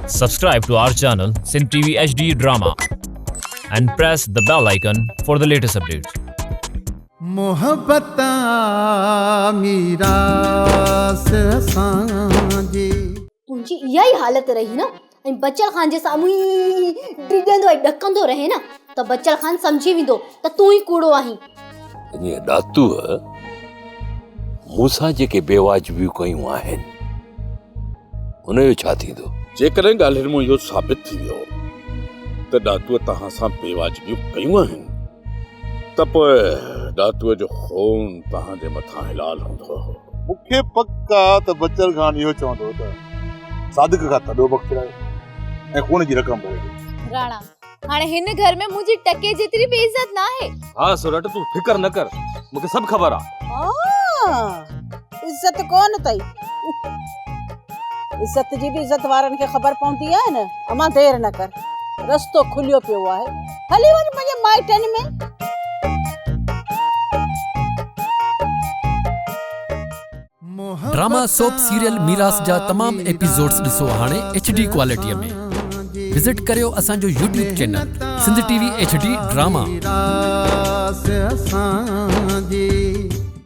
Subscribe to our channel Sindh TV HD Drama and press the bell icon for the latest updates. محبت آ ميراث اسان جي. تنهنجي اها ئي حالت رهي نه ۽ بچل خان جي سامهون ئي ڊڄندو ۽ ڏڪندو رهين نه ته بچل خان سمجهي ويندو ته تون ئي ڪوڙو آهين. انهيء ڏاتوء مون سان جيڪي بيواجبيون ڪيون آهن، ان جو ڇا ٿيندو؟ جيڪڏهن ڳالهين مان اهو ثابت ٿي ويو ته ڏاتوء توهان سان بيواجبيون ڪيون آهن ته پوء ڏاتوء جو خون توهان جي مٿان حلال هوندو. مون کي پڪ آ ته بچل خان اهو چوندو ته صادق کان تڏو بخشرايو ۽ خون جي رقم ڀري ڏيو. راڻا، هاڻي هن گهر ۾ منهنجي ٽڪي جيتري به عزت ناهي. ها سورٺ تون فڪر نه ڪر مون کي سڀ خبر آ. ها عزت ڪونه اٿئي. عزت جي به عزت وارن کي خبر پوندي آهي نه. امان دير نه ڪر رستو کليو پيو آهي هلي وڃ پنهنجي مائٽن ۾. ڊراما سوپ سيريل ميراث جا تمام ايپيسوڊز ڏسو هاڻي ايڇ ڊي ڪوالٽي ۾ وزٽ ڪريو اسان جو YouTube channel Sindh T V H D drama. ميراث اسان جي.